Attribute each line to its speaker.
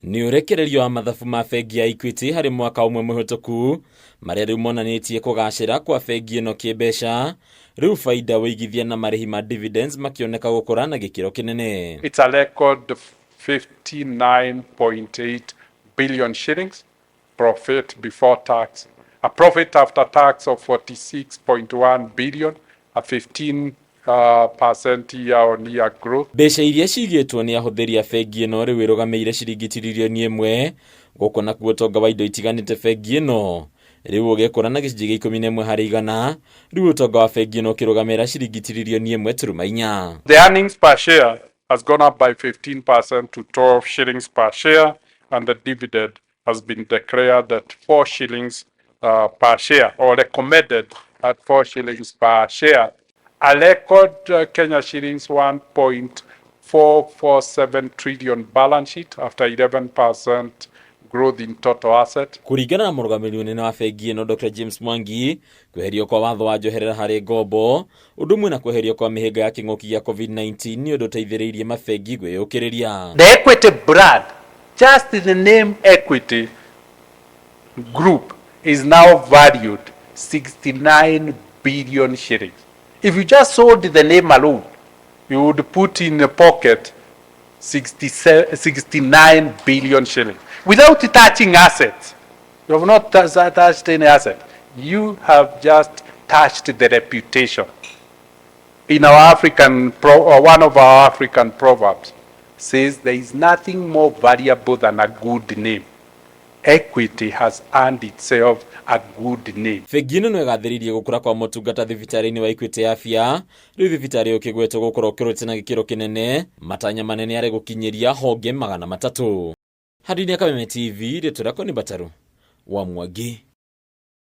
Speaker 1: Nĩ ũrekererio wa mathabu ma bengi ya Equity harĩ mwaka ũmwe mũhĩtũku, marĩa rĩu monanĩtie kũgacĩra kwa bengi ĩno kĩmbeca, rĩu baida, wĩigithia na marĩhi ma dividends makĩoneka gũkũra na gĩkĩro kĩnene.
Speaker 2: It's a record 59.8 billion shillings profit before tax, a profit after tax of 46.1 billion, a 15 percent year on year growth.
Speaker 1: Mbeca iria cigĩtwo nĩ ahũthĩri a bengi ĩno rĩu ĩrũgamĩire ciringi tiririoni 1, gũkũ nakuo ũtonga wa indo itiganĩte bengi ĩno rĩu ũgĩkũra na gĩcunjĩ gĩa 11%, rĩu ũtonga wa bengi ĩno ũkĩrũgamĩrĩra ciringi tiririoni 1.4.
Speaker 2: The earnings per share has gone up by 15% to 12 shillings per share, and the dividend has been declared at 4 shillings per share, or recommended at 4 shillings per share. A record Kenya shillings 1.447 trillion balance sheet after 11% growth in total asset.
Speaker 1: Kũringana na mũrũgamĩrĩri mũnene wa bengi ĩno Dr James Mwangi, kweherio kwa watho wa njoherera harĩ ngombo ũndũ ũmwe na kweherio kwa mĩhĩnga ya kĩng'ũki gĩa COVID-19 nĩ ũndũ ũteithĩrĩirie mabengi gwĩyũkĩrĩria.
Speaker 2: The Equity brand, just the name Equity Group, is now valued 69 billion shillings. If you just sold the name alone, you would put in a pocket 67, 69 billion shillings without touching assets. You have not touched any asset. You have just touched the reputation. In our African, pro, or one of our African proverbs says there is nothing more valuable than a good name. Equity has earned itself a good name.
Speaker 1: Bengi ĩno no ĩgathĩrĩirie gũkũra kwa motungata thibitarĩ-inĩ wa Equity Afya, rĩu thibitarĩ ũkĩgwetwo gũkorwo ũkĩrũte na gĩkĩro kĩnene, matanya manene arĩ gũkinyĩria honge 300. Handũ-inĩ ya Kameme TV, rĩtwa rĩakwa nĩ Mbataru wa Mwangi.